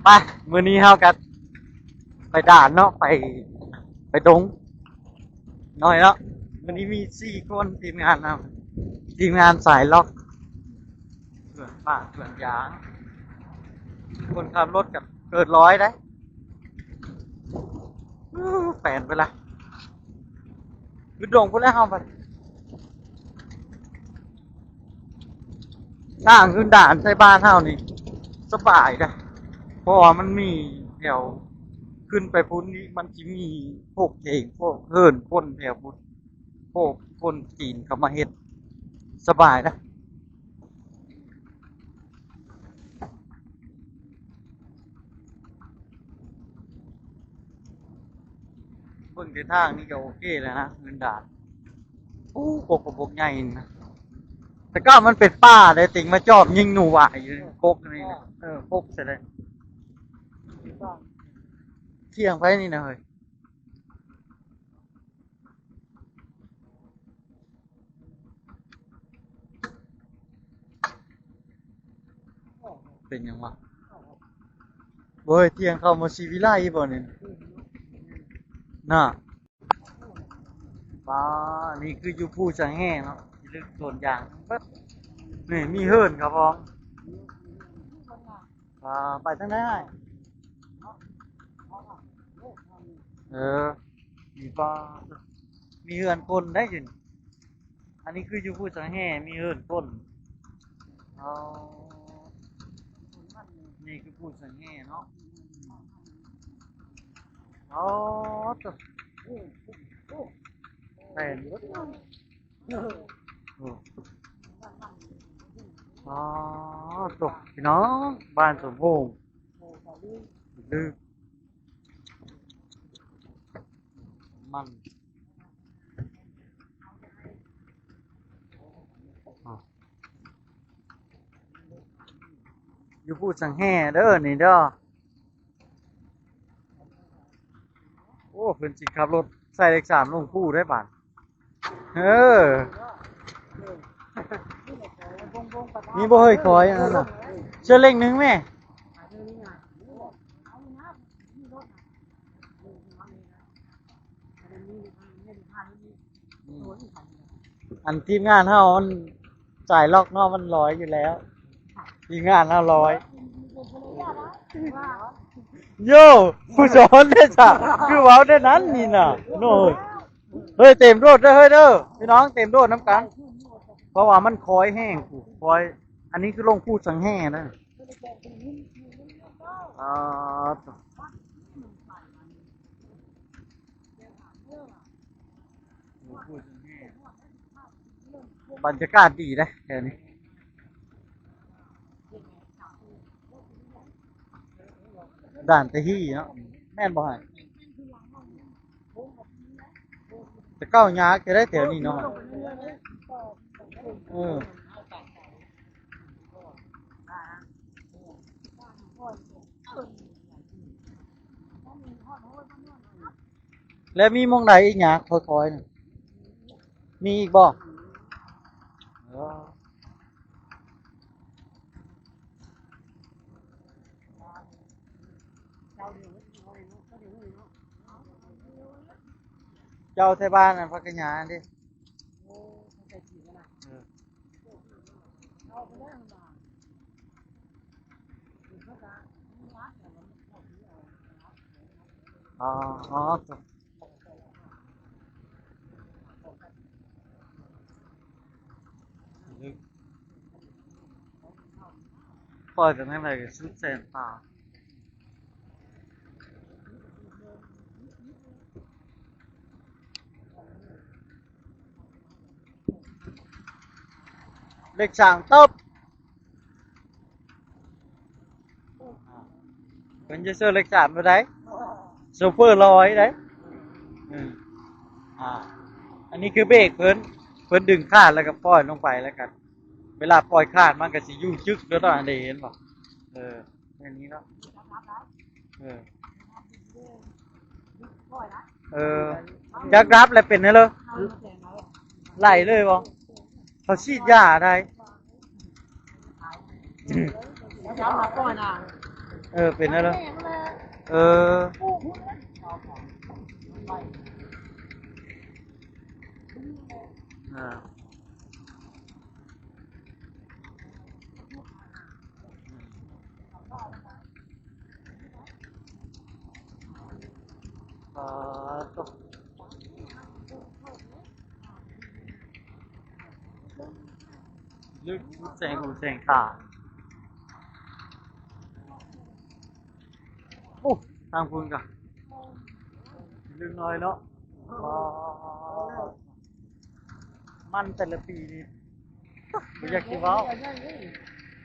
ໄປ ມື້ນີ້ເຮົາກໍໄປດ່ານເນາະ ໄປ ໄປດົງໜ້ອຍເນາະ. ມື້ນີ້ມີສີ່ຄົນ ທີມງານເຮົາ ທີມງານສາຍລັອກ ເພື່ອນປ້າເພື່ອນຢາງ ຄົນຂັບລົດກໍເກີນຮ້ອຍໄດ໋. ອູ້ ແປນໄປລະ ຂຶ້ນດົງພຸ້ນແລ້ວເຮົາໄປ. ທາງຂຶ້ນດ່ານໃສ່ບ້ານເຮົານີ້ສະບາຍເດ້ ເພາະວ່າມັນມີແຖວ ຂຶ້ນໄປພຸ້ນນີ້ມັນຊິມີພວກເຂງ ພວກເຮືອນຄົນແຖວພຸ້ນ ພວກຄົນຈີນເຂົາມາເຮັດ ສະບາຍເດ້. ເບິ່ງທິດທາງນີ້ກໍໂອເຄແລ້ວນະ ເງິນດາດ. ໂອ້ ກົກກໍບົກໃຫຍ່ນະ ແຕ່ເກົ່າມັນເປັນປ່າເດ້ ຕິງມາຈອບຍິງໜູຫວາຍຢູ່ ກົກນີ້ນະ. ເອີ ກົກຊະເດ້. ທ່ຽງໄປນີ້ນະເຮີ້ຍ. ເປັນຫຍັງວະ? ບໍ່ເຮີ້ຍ ທ່ຽງເຂົ້າມາສີວິໄລບໍ່ນີ້ນະ? ປ້າ ນີ້ຄືຢູ່ພູສັງແຫເນາະ ທີ່ລຶກສວນຢາງເບິດ. ນີ້ມີເຮືອນເຂົາພ້ອມ. ອ່າ ໄປທາງໃດອ້າຍ? ເອີ ມີ ມີເຮືອນຄົນໄດ້ຢູ່ນີ້. ອັນນີ້ຄືຢູ່ພູສັງແຫມີເຮືອນຄົນ. ອໍ ນີ້ຄືພູສັງແຫເນາະ. ອໍ ໂທ້ ແມ່ນເບິດ. ໂອ້ ອໍ ໂທ້ ພີ່ນ້ອງ ບ້ານສົມໂພງ ລືມ ມັນ ອໍ ຢູ່ພູສັງແຫເດີນີ້ເດີ. ໂອ້ ເພິ່ນຊິຂັບລົດໃສ່ເລກສາມລົງພູໄດ້ບາດ. ເອີ ມີບໍ່ເຮີ້ຍຄອຍອັນນັ້ນນະ? ເຊື່ອເລກໜຶ່ງແມ່. ອັນທີມງານເຮົາ ອັນສາຍລັອກເນາະ ມັນລອຍຢູ່ແລ້ວ ທີມງານເຮົາລອຍ. ໂຢ ຜູ້ສອນເດ້ຊະ ຄືເວົ້າແນວນັ້ນນີ້ນະ ໂນ້ຍ. ເຮີ້ຍ ເຕັມໂດດເດີເຮີ້ຍເດີ ພີ່ນ້ອງ ເຕັມໂດດນຳກັນ ເພາະວ່າມັນຄອຍແຮງ ຄອຍ. ອັນນີ້ຄືລົງພູສັງແຫນະ. ອ່າ ລົງພູສັງແຫ ບັນຍາກາດດີເດ້ແຖວນີ້. ດ່ານຕາຮີເນາະ ແມ່ນບໍ່ຫະ? ແຕ່ເກົ່າຍາກແທ້ແຖວນີ້ເນາະ. ເອີ ແລ້ວມີໝ່ອງໃດອີກຍາກຄ່ອຍໆນະ? ມີອີກບໍ່? ເອີ ເຈົ້າໄທບ້ານອັນພັກກະຫຍາເດ້. ເອີ ອໍ ອໍ ປ່ອຍໄປທາງໃດກໍສຸດແສນຕາ. ເລກສາມຕົບ ເພິ່ນຈະເຊີເລກສາມບໍ່ໄດ້ ໂຊເຟີລອຍໄດ້. ເອີ ອ່າ ອັນນີ້ຄືເບກເພິ່ນ ເພິ່ນດຶງຄາດແລ້ວກໍປ່ອຍລົງໄປ ແລ້ວກໍເວລາປ່ອຍຄາດມັນກໍຊິຢູ່ຈຶກໂດດ ອັນນີ້ເຫັນບໍ່? ເອີ ແບບນີ້ເນາະ. ເອີ ເອີ ຢາກດັບແລ້ວເປັນແນວເລີ ໄຫຼເລີຍບໍ່? ເຂົາສີດຢາໄດ້. ເອີ ເປັນແລ້ວເດີ ແມ່ນແຫຼະ ເອີ ເອີ ປາດໂທ້ ລຶກສຸດແສງຫູແສງຕາ. ໂອ້ ທາງພຸ້ນກະເລັກນ້ອຍເນາະ. ອໍ ມັນແຕ່ລະປີນີ້ບໍ່ຢາກຊິເວົ້າ.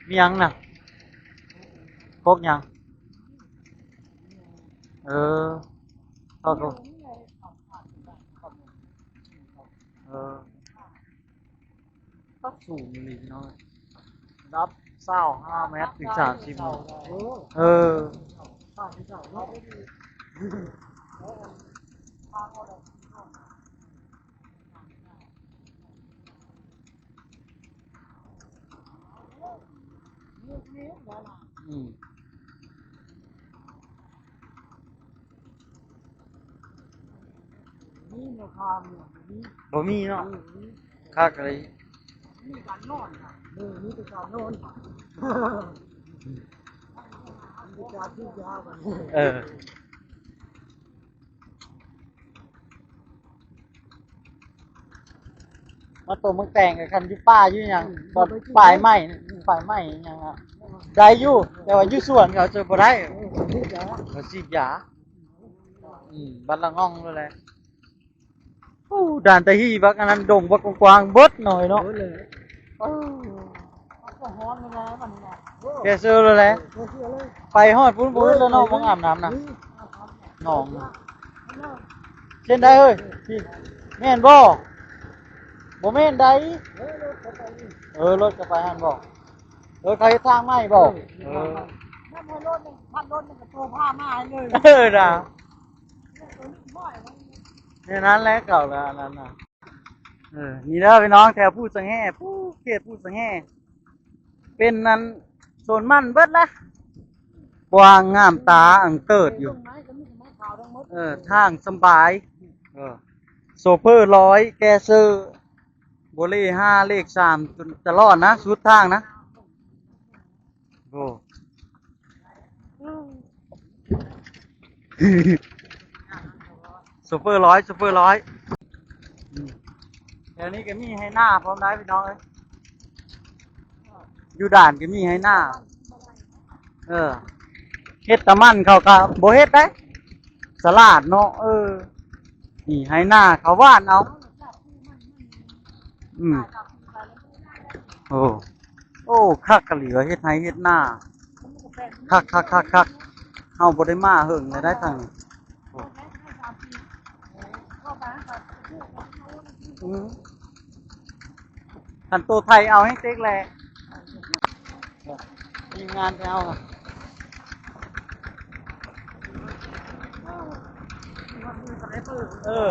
ມີຫຍັງນະ? ກົກຫຍັງ? ເອີ ເຂົາກໍ ເອີ ກໍສູງອີ່ຫຼີພີ່ນ້ອງ ລະດັບຊາວຫ້າແມັດ ເຖິງສາມສິບແມັດ. ເອີ ອືມ ມີແນວທາງ ບໍ່ມີເນາະ. ຄັກອີ່ຫຼີ ມີການນອນ ເອີ ມີແຕ່ການນອນ ມີແຕ່ການກິນຢາກັນ ເອີ. ມາຕົວເມືອງແຕງ ຄັນຢູ່ປ່າຢູ່ຫຍັງ ອືມ ບ່ອນປາຍໄມ້ ປາຍໄມ້ຫຍັງອະ ໄດ້ຢູ່ ແຕ່ວ່າຢູ່ສວນເຂົາຈະບໍ່ໄດ້ ເອີ ເຂົາສີດຢາ ເຂົາສີດຢາ ອືມ ບັດລະງ່ອງໂລດແຫຼະ. ໂອ້ ດ່ານຕາຮີ ບັກອັນນັ້ນ ດົງບັກກວ້າງໆ ເບິດໜ້ອຍເນາະ ເບິດເລີຍ ເອີ. ແກ່ເຊີເລີຍແຫຼະ ໄປຮອດພຸ້ນບໍ່ເຫັນແລ້ວເນາະ ໝ່ອງອາບນ້ຳນະ ໜອງ ເຊັ່ນໃດເຮີ້ຍ ແມ່ນບໍ່? ບໍ່ແມ່ນໃດ ເອີ ລົດກໍໄປຫັ້ນບໍ່? ເອີ ເຂົາເຮັດທາງໃໝ່ບໍ່? ເອີ ເອີນະ ແນວນັ້ນແຫຼະ ເຂົາລະອັນນັ້ນນະ. ເອີ ນີ້ເດີພີ່ນ້ອງ ແຖວພູສັງແຫ ພູ ເຂດພູສັງແຫ ເປັນອັນສວນມັນເບິດລະ ກວ້າງງາມຕາອັງເຕີດຢູ່ ເອີ ທາງສະບາຍ ເອີ ໂຊເຟີຮ້ອຍ ແກເຊີ ໂບເລຫ້າ ເລກສາມ ຈົນຕະຫຼອດນະ ສຸດທາງນະ. ໂອ້ ໂຊເຟີຮ້ອຍ ໂຊເຟີຮ້ອຍ ອືມ ແຖວນີ້ກໍມີໄຮ່ນາພ້ອມໄດ໋ພີ່ນ້ອງເອີຍ ຢູ່ດ່ານກໍມີໄຮ່ນາ ເອີ ເຮັດຕາມັນເຂົາກໍບໍ່ເຮັດໄດ໋ ສະຫຼາດເນາະ ເອີ ນີ້ໄຮ່ນາເຂົາຫວ່ານເອົາ ອືມ ໂອ້ ໂອ້ ຄັກອີ່ຫຼີວ່າ ເຮັດໄຮ່ເຮັດນາ ຄັກໆໆໆ ເຮົາບໍ່ໄດ້ມາເຫິງແລ້ວໄດ໋ທາງນີ້ ໂອ້ ອືມ ຄັນໂຕໄທເອົາໃຫ້ເຕັກແຫຼະ ທີມງານໄທເອົາ ເອີ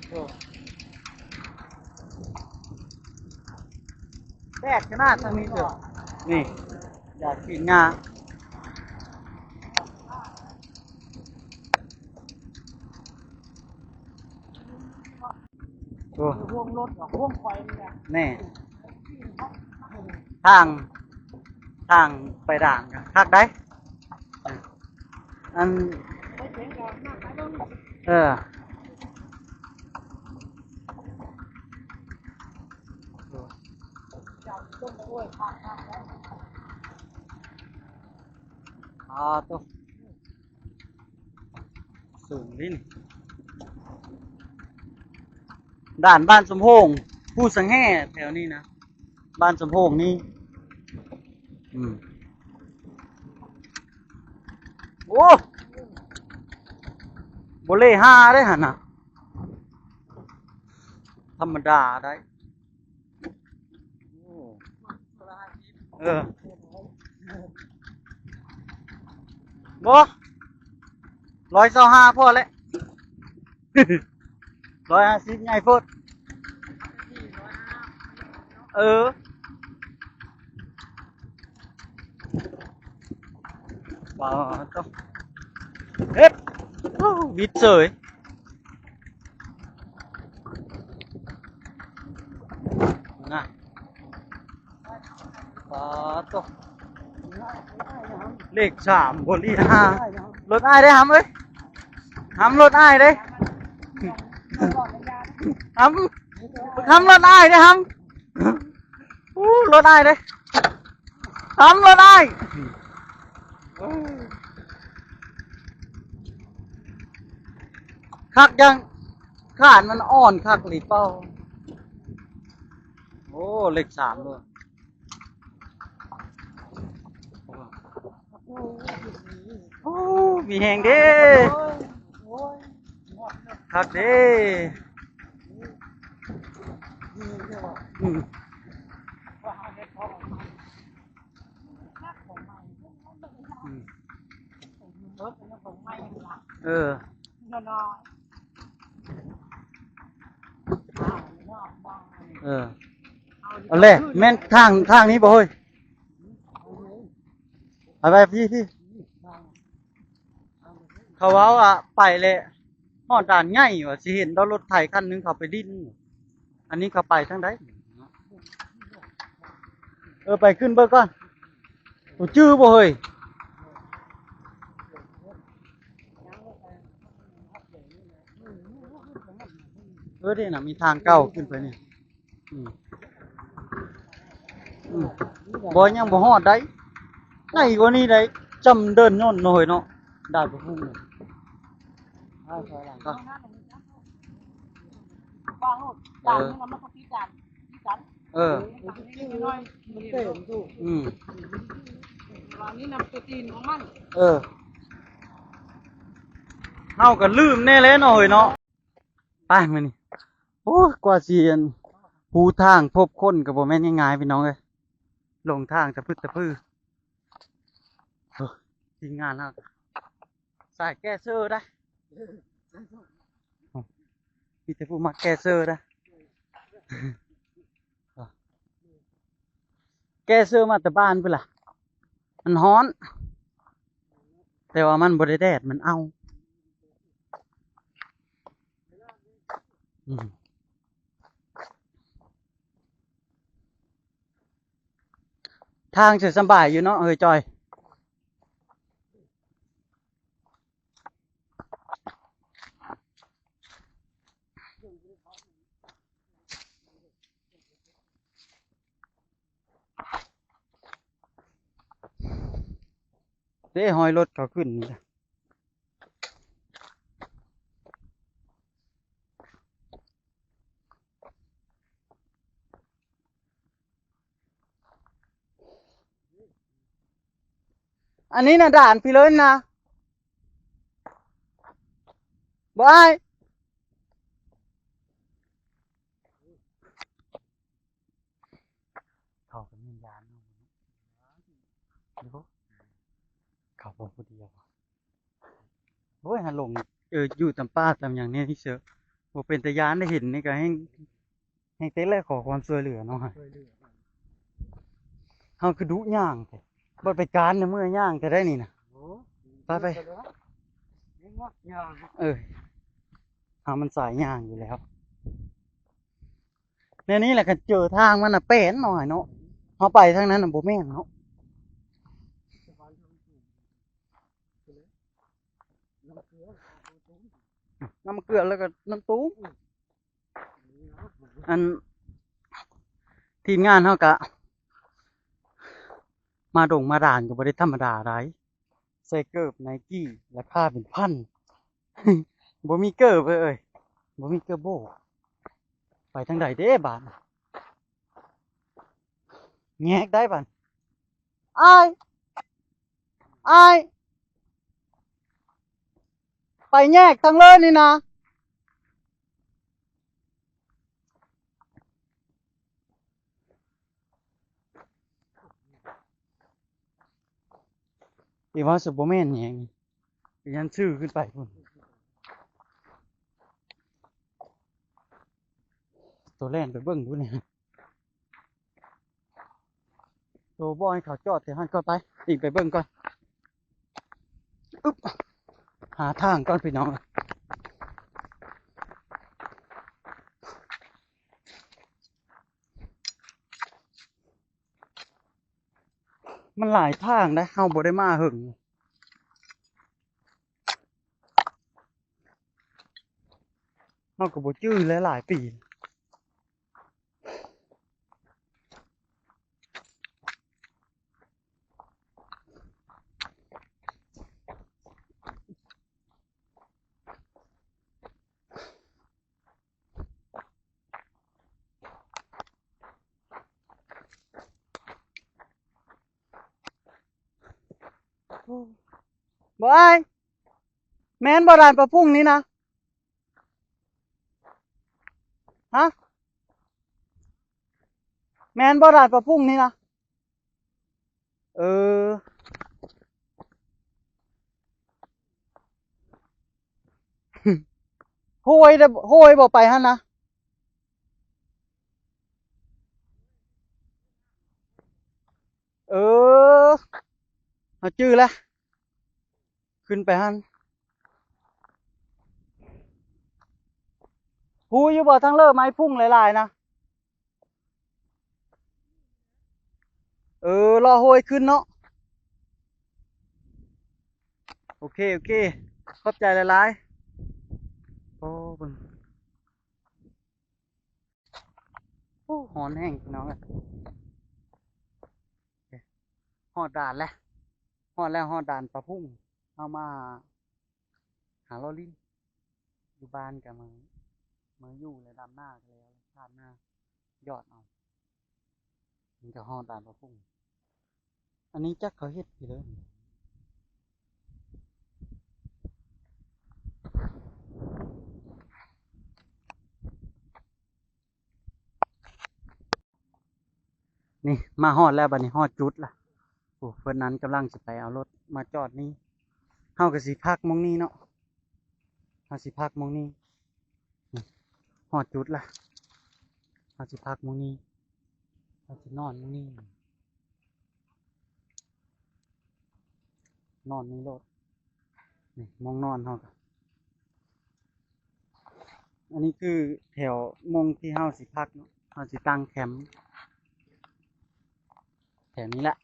ໂອ້ ແດດຂະໜາດທາງນີ້ເດີ ນີ້ ຢາກກິນຫຍ້າ ໂອ້ ຫ່ວງລົດ ຫ່ວງໄຟນີ້ແຫຼະ ແນ່ ທາງ ທາງໄປດ່ານກໍຄັກໄດ໋ ອັນ ເອີ ອໍ ໂຕ ສູງນີ້ ດ່ານບ້ານສົມໂຮງ ພູສັງແຫ ແຖວນີ້ນະ ບ້ານສົມໂຮງນີ້ ອືມ ໂອ້ ບໍ່ເລຫ້າເດ້ຫັ້ນນະ ທຳມະດາໄດ໋ ໂອ້ ເອີ ບໍ່ ຮ້ອຍຊາວຫ້າພໍແຫຼະ ຮ້ອຍຫ້າສິບໃຫຍ່ໂພດ ເອີ. ປາໂຕ ເຮັດ ໂອ້ ບິດເສີຍ ນະ ປາໂຕ ເລກສາມ ບົນອີຫ້າ ລົດອ້າຍເດ້ຫຳເອີຍ ຫຳລົດອ້າຍເດ້ ຫຳ ຫຳລົດອ້າຍເດ້ຫຳ ໂອ້ ລົດອ້າຍເດ້ ຕຳລົດອ້າຍ ຄັກຍັງ ຂານມັນອ່ອນຄັກອີ່ຫຼີເປົ່າ. ໂອ້ ເລກສາມເລີຍ ໂອ້ ມີແຮງເດ້ ຄັກເດ້ ອືມ ອືມ ເອີ ເອີ ເອົາແຫຼະ ແມ່ນທາງ ທາງນີ້ບໍ່ເຮີ້ຍ ໄປ ໄປ ພີ້ ພີ້ ເຂົາເວົ້າວ່າໄປແລ້ວຮອດດ່ານໃຫຍ່ວ່າ ຊິເຫັນດອກລົດໄຖຄັນໜຶ່ງເຂົາໄປດິ້ນ ອັນນີ້ເຂົາໄປທາງໃດ? ເອີ ໄປຂຶ້ນເບິ່ງກ່ອນ ບໍ່ຈື່ບໍ່ເຮີ້ຍ ເອີ ເດ້ນະ ມີທາງເກົ່າຂຶ້ນໄປນີ້. ອືມ ອືມ ບໍ່ ຍັງບໍ່ຮອດໃດ ໃຫຍ່ກວ່ານີ້ໃດ ຈຳເດີນຍົນເນາະເຮີ້ຍເນາະ ດາດບໍ່ຮູ້ ເອີ ເອີ ອືມ ອັນນີ້ນຳໂປຣຕີນຂອງມັນ ເອີ ເຮົາກໍລືມແດ່ແຫຼະເນາະເຮີ້ຍເນາະ. ໄປມື້ນີ້ ໂອ້ຍ ກວ່າຊິ ອັນ ຮູ້ທາງພົບຄົນກໍບໍ່ແມ່ນງ່າຍໆ ພີ່ນ້ອງເອີຍ ຫຼົງທາງຕະພຶດຕະພື ໂອ້ຍ ທີມງານເຮົາສາຍແກ້ເຊີໄດ໋ ມີແຕ່ຜູ້ມັກແກ້ເຊີໄດ໋. ແກ້ເຊີມາແຕ່ບ້ານພຸ້ນລະ ມັນຮ້ອນ ແຕ່ວ່າມັນບໍ່ໄດ້ແດດ ມັນເອົາ ອືມ ທາງຊິສະບາຍຢູ່ເນາະເຮີ້ຍຈ່ອຍ. ເດ້ ຮອຍລົດເຂົາຂຶ້ນນີ້ນະ ອັນນີ້ນະດ່ານພີ້ເລີຍນະ ບໍ່ອ້າຍ ເຂົາກໍມີຢ້ານເນາະ ເຂົາບໍ່ຜູ້ດຽວ ໂອ້ຍ ຫາຫຼົງ ເອີ ຢູ່ຕາມປ່າຕາມຫຍັງນີ້ເຊີ ບໍ່ເປັນຕາຢ້ານໄດ໋ ເຫັນນີ້ກໍແຮ່ງ ແຮ່ງເຕັດແຫຼະ ຂໍຄວາມຊ່ວຍເຫຼືອເນາະ ຊ່ວຍເຫຼືອ ເຮົາຄືດຸຍ່າງແທ້ ບໍ່ໄປການນະ ເມື່ອຍ່າງແທ້ໄດ໋ນີ້ນະ ໂອ້ ໄປໆ ຍ່າງ ເອີ ເຮົາມັນສາຍຍ່າງຢູ່ແລ້ວ ແນວນີ້ແຫຼະ ຄັນເຈີທາງມັນນະແປນໜ້ອຍເນາະ ເຮົາໄປທາງນັ້ນນະບໍ່ແມ່ນເນາະ ນ້ຳເກືອແລ້ວກໍນ້ຳຕູມ ອັນ ທີມງານເຮົາກະມາດົງມາດານກໍບໍ່ໄດ້ທຳມະດາໃດ ໃສ່ເກີບໄນກີ້ລາຄາເປັນພັນ ບໍ່ມີເກີບເອີຍ ບໍ່ມີເກີບໂບ້ ໄປທາງໃດເດ້ບາດ ແຍກໄດ້ບາດ ອ້າຍ ອ້າຍ ໄປແຍກທາງເລີຍນີ້ນະ ອີວ່າຊິບໍ່ແມ່ນຫຍັງນີ້ ຍັນຊື່ຂຶ້ນໄປພຸ້ນ ໂຕແລ່ນໄປເບິ່ງດູນີ້ ໂຕບໍ່ໃຫ້ເຂົາຈອດແຖວຫັ້ນກ່ອນ ໄປ ອີກໄປເບິ່ງກ່ອນ. ອຶບ ຫາທາງກ່ອນພີ່ນ້ອງ. ມັນຫຼາຍທາງເດ້ ເຮົາບໍ່ໄດ້ມາເຫິງ ເຮົາກໍບໍ່ຈື່ຫຼາຍໆປີ. ໂອ້ ບໍ່ອ້າຍ ແມ່ນບໍ່ດ່ານປາພຸງນີ້ນະ? ຮະ? ແມ່ນບໍ່ດ່ານປາພຸງນີ້ນະ? ເອີ ຫ້ວຍເດ້ ຫ້ວຍບໍ່ໄປຫັ້ນນະ? ເອີ ເຮົາຈື່ລະ ຂຶ້ນໄປຫັ້ນ. ຮູ້ຢູ່ບໍ່ ທາງເລີໄມ້ພຸ້ງຫຼາຍໆນະ? ເອີ ເລາະຫ້ວຍຂຶ້ນເນາະ. ໂອເຄ ໂອເຄ ຂອບໃຈຫຼາຍໆ. ໂອ້ ເບິ່ງ ໂອ້ ຮ້ອນແຮງພີ່ນ້ອງເອີຍ. ຮອດດ່ານແລ້ວ ຮອດແລ້ວ ຮອດດ່ານປາພຸງ. ເຮົາມາຫາເລາະຫຼິ້ນ ຢູ່ບ້ານກໍມາ ມາຢູ່ແລ້ວ ດຳນາກໍແລ້ວ ທາດນາ ຢອດເອົາ. ມັນກໍຮອດດ່ານປາພຸງ. ອັນນີ້ຈັກເຂົາເຮັດຢູ່ເດີ. ນີ້ມາຮອດແລ້ວ ບັດນີ້ຮອດຈຸດລະ. ໂອ້ ເພິ່ນນັ້ນກຳລັງຊິໄປເອົາລົດມາຈອດນີ້. ເຮົາກໍຊິພັກໝ່ອງນີ້ເນາະ ເຮົາຊິພັກໝ່ອງນີ້. ນີ້ຮອດຈຸດລະ ເຮົາຊິພັກໝ່ອງນີ້ ເຮົາຊິນອນໝ່ອງນີ້. ນອນນີ້ໂລດ ນີ້ໝ່ອງນອນເຮົາ. ອັນນີ້ຄືແຖວໝ່ອງທີ່ເຮົາຊິພັກເນາະ ເຮົາຊິຕັ້ງແຄມແຖວນີ້ແຫຼະ.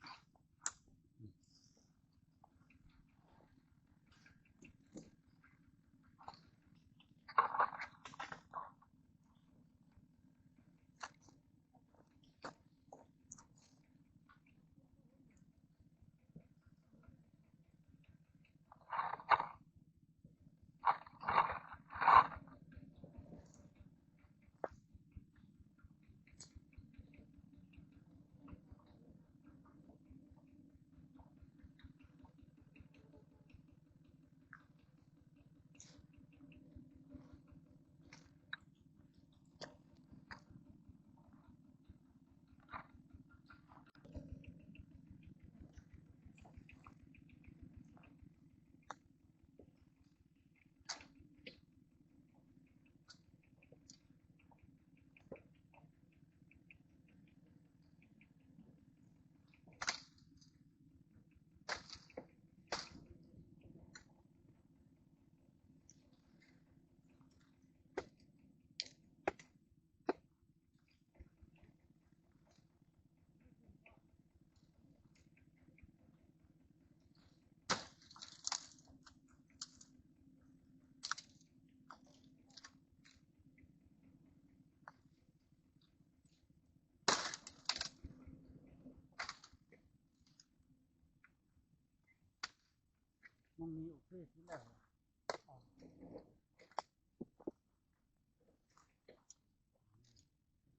ໝ່ອງນີ້ໂອເຄສຸດແລ້ວ.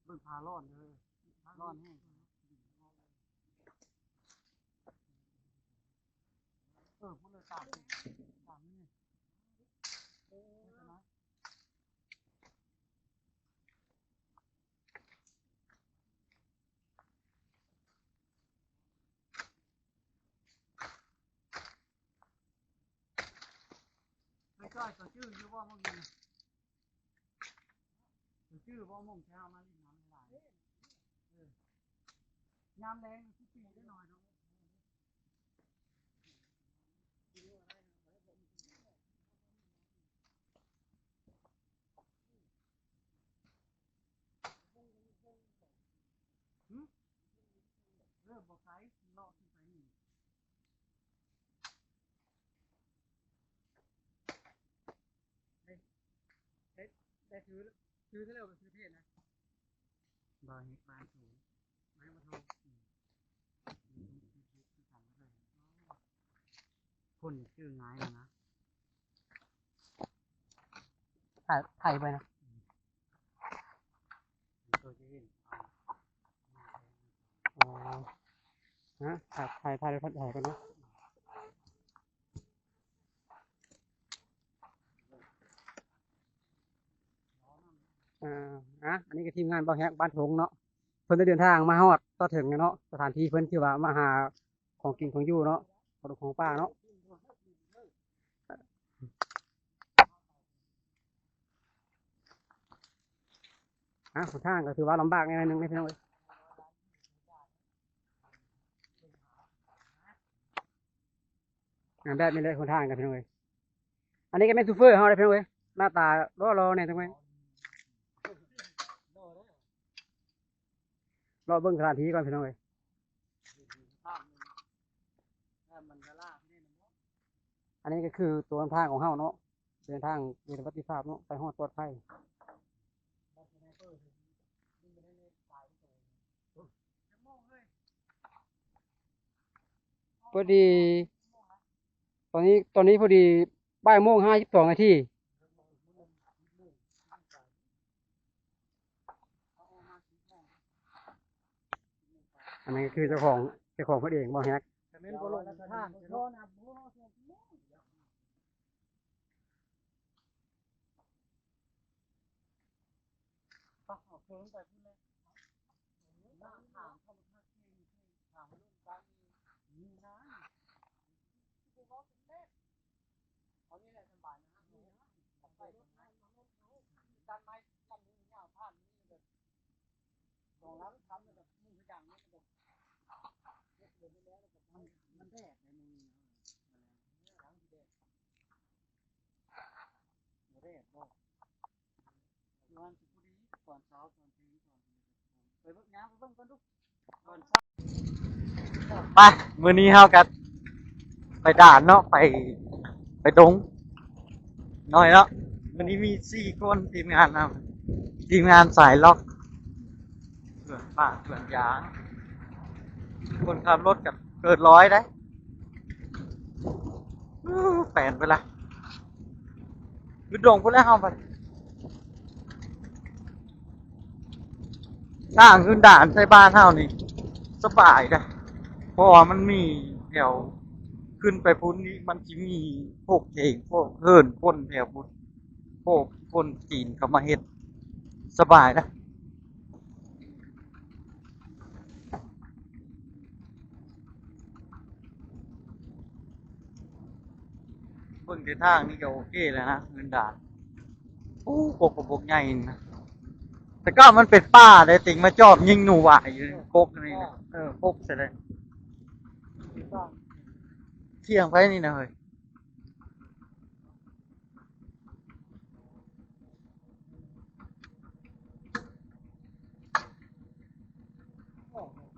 ເບິ່ງພາຮ້ອນເດີ ຮ້ອນແຮງ. ເອີ ພຸ້ນເລີຍ ຕາມ ຕາມນີ້. ໄອ້ຈ້ອຍ ເຈົ້າຈື່ຢູ່ບໍ່ໝ່ອງນີ້? ເຈົ້າຈື່ບໍ່ໝ່ອງທີ່ເຮົາມາຫຼິ້ນນ້ຳຫຼາຍ? ເອີ ຍາມແລງຄືປີໄດ້ໜ້ອຍເນາະ. ເອີ ແຕ່ຖື ຖືແລ້ວກໍຖືເພດນະ. ບໍ່ເຮັດບ້ານສູງ ໄມ້ບໍ່ເທົ່າ ອືມ ຄົນຊື່ງ່າຍແລ້ວນະ ຖ່າຍ ຖ່າຍໄປນະ ອືມ ອໍ ຮະ ຖ່າຍ ຖ່າຍ ຖ່າຍ ຖ່າຍກ່ອນເນາະ. ອ່າ ອ່າ ອັນນີ້ກໍທີມງານເບົາແຮກບ້ານທົ່ງເນາະ ເພິ່ນໄດ້ເດີນທາງມາຮອດຕໍ່ເຖິງແລ້ວເນາະ ສະຖານທີ່ເພິ່ນທີ່ວ່າມາຫາຂອງກິນຂອງຢູ່ເນາະ ຂອງ ຂອງປ່າເນາະ. ອ່າ ຫົນທາງກໍຖືວ່າລຳບາກແດ່ໜ້ອຍໜຶ່ງເດ້ພີ່ນ້ອງເອີຍ. ອ່າ ແບບນີ້ເລີຍຫົນທາງກັນພີ່ນ້ອງເອີຍ. ອັນນີ້ກໍແມ່ນໂຊເຟີເຮົາເດ້ພີ່ນ້ອງເອີຍ ໜ້າຕາຫຼໍ່ໆແດ່ຈັກໜ້ອຍ. ເລາະເບິ່ງສະຖານທີ່ກ່ອນພີ່ນ້ອງເອີຍ. ອັນນີ້ກໍຄືຕົວນຳທາງຂອງເຮົາເນາະ ເດີນທາງໂດຍສະຫວັດດີພາບເນາະ ໄປຮອດປອດໄພ. ພໍດີ ຕອນນີ້ ຕອນນີ້ພໍດີບ່າຍໂມງຫ້າສິບສອງນາທີ. ອັນນັ້ນກໍຄືເຈົ້າຂອງ ເຈົ້າຂອງເພິ່ນເອງ ເບົາແຮກ. ແຕ່ແມ່ນບໍ່ລົງທາງເນາະ ເອົາເຄື່ອງໄປພຸ້ນເລີຍ. ໄປ ມື້ນີ້ເຮົາກໍໄປດ່ານເນາະ ໄປ ໄປດົງນ້ອຍເນາະ. ມື້ນີ້ມີສີ່ຄົນ ທີມງານເຮົາ ທີມງານສາຍລັອກ ເຖື່ອນປ່າເຖື່ອນຢາງ. ຄົນຂັບລົດກໍເກີນຮ້ອຍໄດ໋ ແປນໄປລະ ຢູ່ດົງພຸ້ນແຫຼະເຮົາໄປ. ທາງຂຶ້ນດ່ານໃສ່ບ້ານເຮົານີ້ສະບາຍເດ້ ເພາະວ່າມັນມີແຖວ ຂຶ້ນໄປພຸ້ນນີ້ມັນຊິມີພວກເຂງ ພວກເຮືອນຄົນແຖວພຸ້ນ ພວກຄົນຈີນເຂົາມາເຮັດ ສະບາຍເດ້. ເບິ່ງແຕ່ທາງນີ້ກໍໂອເຄແລ້ວນະ ເງິນດານ. ໂອ້ ກົກກໍບົກໃຫຍ່ນະ ແຕ່ເກົ່າມັນເປັນປ່າເດ້ ຕິງມາຈອບຍິງໜູຫວາຍຢູ່ກົກນີ້ນະ. ເອີ ກົກຊະແລ້ວ ທ່ຽງໄປນີ້ນະເຮີ້ຍ.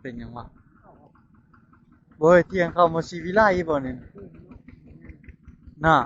ເປັນຫຍັງວະ? ບໍ່ເຮີ້ຍ ທ່ຽງເຂົ້າມາສີວິໄລບໍ່ນີ້? ນະ